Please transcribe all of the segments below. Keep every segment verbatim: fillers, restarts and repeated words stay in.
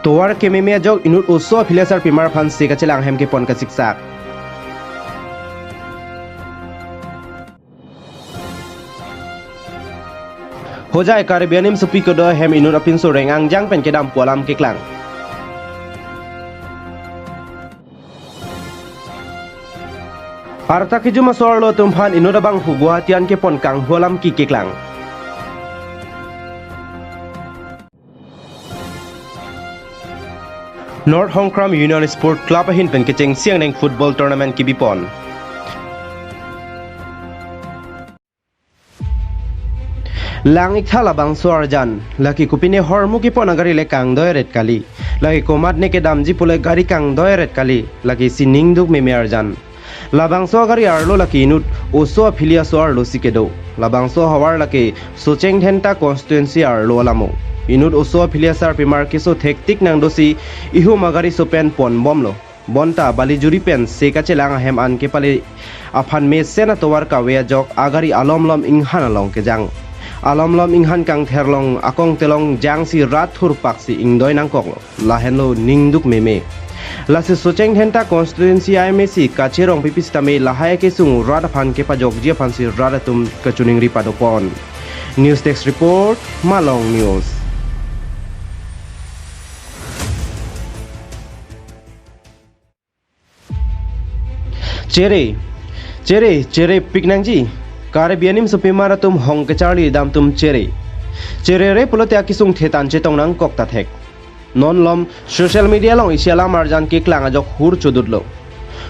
Tovar kememe ajok inut oso aphili asarpimar aphan se kachelang ahem kepon kasiksak. Hojai Karbi Animsopi kedo ahem inut apinso reng angjang pen kedam pu alam keklang. Arta kejum aso arlo atum aphan inut abangphu Guwahati an kepon kanghu alam ke keklang. North Hongkram Union Sport Club ahin pen kechengsi angdeng football tournament kebipon. Lang-iktha labangso arjan, lake kopine hormu kepon agari le kangdoiret kali. Lake komatne kedamji pule gari kangdoiret kali, lake si ningduk meme arjan. Labangso agari arlo lake inut oso aphili aso arlo si kedo. Labangso ahavar lake Socheng Dhenta constituency arlo alamo. Inut oso aphili asarpimar keso thektik nangdosi ihum agari so pen ponbomlo. Bonta balijuri pen se kachelang ahem an kepale aphan mesen atovar kave ajok agari alomlom inghan along kejang. Alomlom inghan kangther along akong telong jangsi rat thurpaksi ingdoi nangkoklo. Lahenlo ningduk meme. Lasi Socheng Dhenta constituency I M A C Kache Rongpipi sitame lahai akesung rat aphan kepajokji aphansi rat atum kachiningri padopon. News Desk Report, Malong News. Chere, chere, cherepik nangji. Karbi Animsopimar atum hong kecharli dam atum chere. Cherere pulote akesung thetan chetong nangkok ta thek. Non malom social media along isi alam arjan keklang ajok hur chodutlo.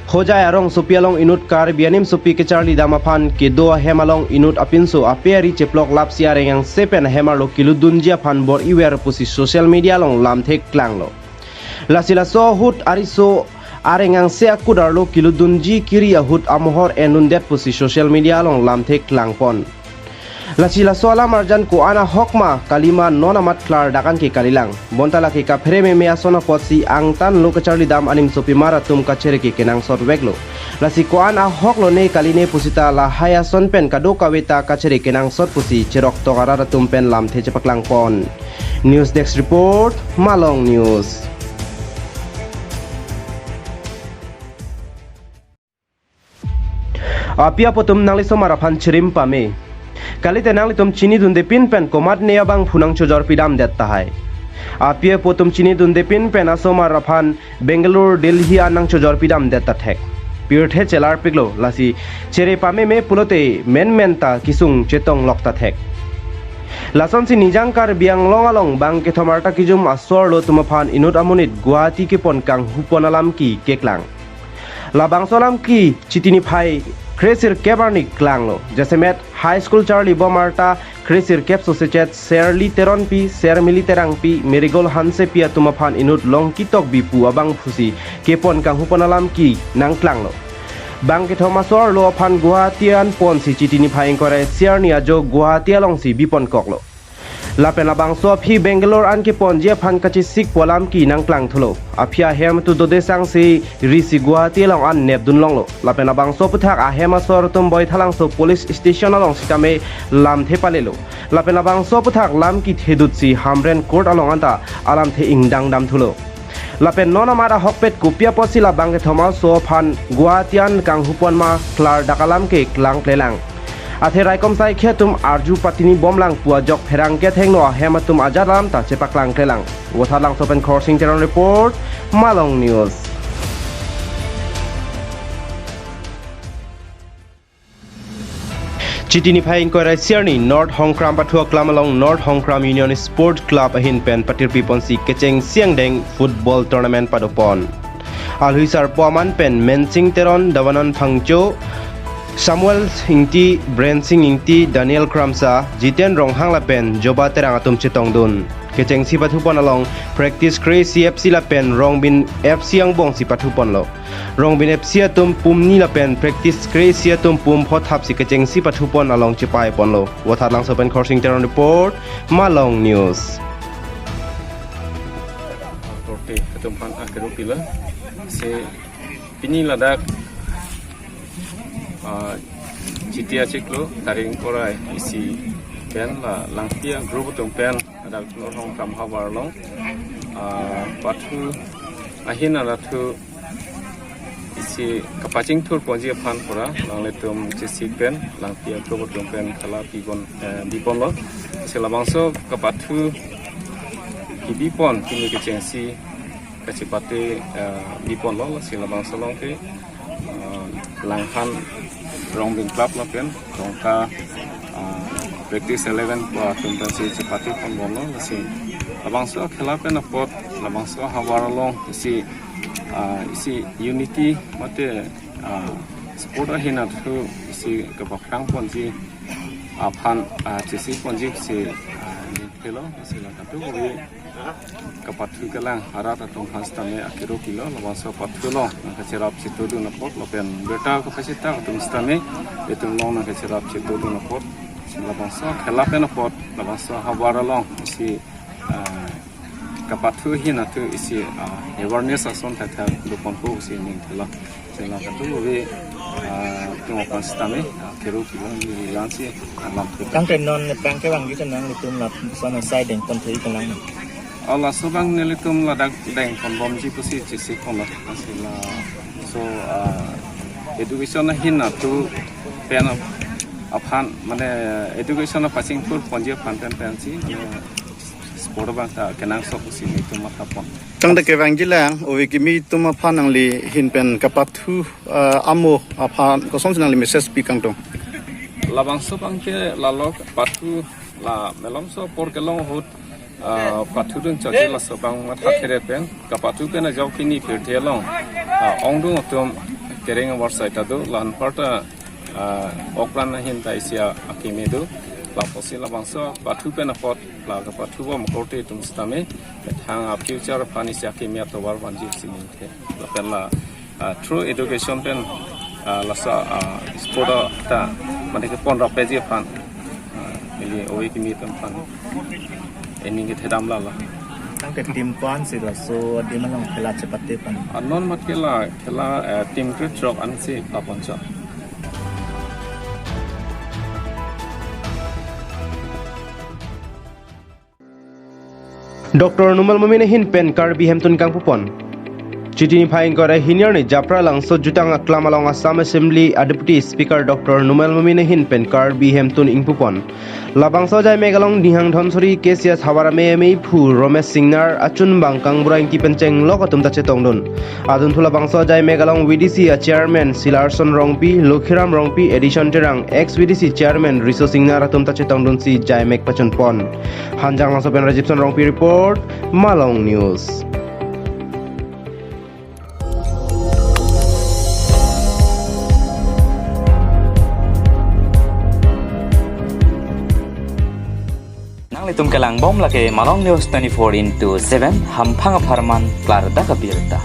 Hojai arongsopi along inut Karbi Animsopi kecharli dam aphan kedo ahem along inut apinso ape ari cheplok lapsi areng angse pen ahem arlo kelutdunji aphan bor-iver pusi social media along lamthe klanglo. Lasi laso ahut ariso areng angse akut arlo kelutdunji kiri ahut amohor enlundet pusi social media along lamthe klangpon. Lasi laso alam arjan ko-an ahok ma kalima non amat klardak an ke kalilang. Bonta lake kaphere meme ason apotsi angtan lo kecharli dam Animsopimar atum kachere ke kenangsot veklo. Lasi ko-an ahok lone kaline pusita lahai ason pen kadokave ta kachere kenangsot pusi cheroktok arat atum pen lamthe chepaklangpon. News Desk Report, Malong News. Api apo atum nangli asomar aphan chirim pame. Kalite nanglitum chinidunde pin pen komatne abangphu nangchojor pidamdet tahai. Api apo atum chinidunde pin pen asomar aphan Bangalore, Delhi an nangchojor pidamdet ta thek. Pirthe chelarpiklo, lasi chere pameme pulote menmen ta kesung chetonglok ta thek. Lasonsi Nijang Karbi Anglong along bangkethom arta kejum aso arlo atum aphan inut amonit Guwahati kepon kanghupon alam ke keklang. Labangso alam ke Chiti niphai kresirkep arni klanglo. Jasemet High School charlibom arta kresirkep sosechet Serli Teronpi, Sermili Terangpi, Marigold Hansepi atum aphan inut Longki Tokbi pu abangphusi kepon kanghupon alam ke nangklanglo. Bangkethom aso arlo aphan Guwahati an ponsi Chiti niphai ingkoi ra isi arni ajo Guwahati alongsi biponkoklo. Lapen labangso aphi Bangalore an keponji aphan kachesik pu alam ke nangklangthulo. Aphi ahem tu dodesangsi risi Guwahati along an nepdunlonglo. Lapen labangso aphuthak ahem asor atum Baithalangso police station along sitame lamthe palelo. Lapen labangso aphuthak lam kethedutsi Hamren Court along anta alamthe ingdang damthulo. Lapen non amat ahokpet kopi apotsi labangkethom aso aphan Guwahati an kanghupon ma klardak alam ke klangklelang. Athe raikom saikhi atum arju patinibomlang pu ajok pherangke athengno ahem atum ajat alam ta chepaklangklelang. Vothatlangso pen Khorsing Teron report, Malong News. Chiti niphai ingkoi ra isi arni North Hongkram pathu aklam along North Hongkram Union Sport Club ahin pen patirpiponsi kechengsi angdeng football tournament padopon. Alhui sarpo aman pen Mensing Teron, Davanan Phangcho, Samuel Ingti, Brensing Ingti, Daniel Kramsa, Jiten Ronghang lapen Joba Terang atum chetongdun. Kechengsi pathupon along practice kre-isi F C lapen Rongbin F C angbongsi pathuponlo. Rongbin F C atum pumni lapen practice kre-isi atum pumphonthapsi kechengsi pathupon along chepaiponlo. Vothatlangso pen Khorsing Teron report, Malong News. Korte atum aphan akero pilo. Si pini ladak, ah, Chiti achiklo, tarik ingkoi ra isi pen la Langpia group atum pen ladak North Hongkram havar along Ah, pathu ahin arathu isi kapachingthur ponji aphan pura nanglitum chesik pen, langpi agrup atum pen khela pibon, eh, biponlo. Si labangso kapathu kibipon pini kechengsi kachepate, eh, biponlo. Si labangso along ke, ah, Langhan Rongbing Club lapen Tongka, ah, practice eleven pu atum pensi chepate ponbomlo. Si labangso khela pen apot labangso havar along isi, ah, isi unity mate, ah, sport ahin arathu isi kepaprang ponji aphan, ah, chesik ponji si, ah, ningthelo. Si la kadokave kapathu kelang arat atum aphan sitame akero pilo. Labangso pathu along nangkacherap chetongdun apot lapen birta kapachethang atum sitame itum along nangkacherap chetongdun apot. Si labangso khela pen apot labangso havar along si, ah, kapathu ahin arathu isi, ah, awareness ason thakthak doponpo si ningthelo. Si la kadokave, ah, atum aphan sitame, ah, akero pilo, neli la-ansi alam tu. Tangte non nephrang kevangji ke nanglitum lapuson asai dengpon thei kelang. Oh, laso abang nelitum ladak dengponbomji pusi chesik ponlo. Si la, so, ah, education ahin arathu pen ap-, aphan, mane education apachingthur ponji aphan pen pensi, mane sport abang ta kenangsot pusi nelitum matha pon. Tangte kevangji lang, ove kimi atum aphan nangli ahin pen kapathu, ah, amo aphan kosonsi nangli message pi kangtung? Labangso abang ke lalo pathu la malomso apor kelong ahut, ah, pathudun chot laso abang matha keret pen, kapathu pen ajok pini pirthe along, ah, ongdung atum kereng avar sai ta do, la-anparta, ah, okran ahin ta isi akeme do. Lapusi labangso pathu pen apot la kapathu bom korte atum sitame methang a-future aphan isi akeme atovar vanji si ningthe. Lapen la, ah, through education pen, ah, laso, ah, sport ta mane kepon rapji aphan, ah, neli ove kimi atum aphan ening kethedam lalo. Tangte team ko-ansi laso adim along khela chepate pon? Ah, non mat ke la khela, eh, team krethrok ansi paponchot. Doctor Numal Momin ahin pen Karbi hemtun kangpupon. Chiti niphai ingkoi ra hini arni Japralangso jutang aklam along Assam Assembly a Deputy Speaker Doctor Numal Momin ahin pen Karbi hemtun ingpupon. Labangso ajaimek along Dinghang Dhonsiri K C S havar amei ameiphu Romesh Singnar, achunbang Kangbura Ingti pen chenglok atum ta chetongdun. Adunthu labangso ajaimek along V D C a-chairman Silarson Rongpi, Lokhiram Rongpi, Edison Terang, ex V D C chairman Riso Singnar atum ta chetongdunsi jaimek pachunpon. Hanjanglangso pen Rajibson Rongpi report, Malong News. Nanglitum kelangbom lake Malong News twenty-four into seven, hamphang apharman klardak abirta.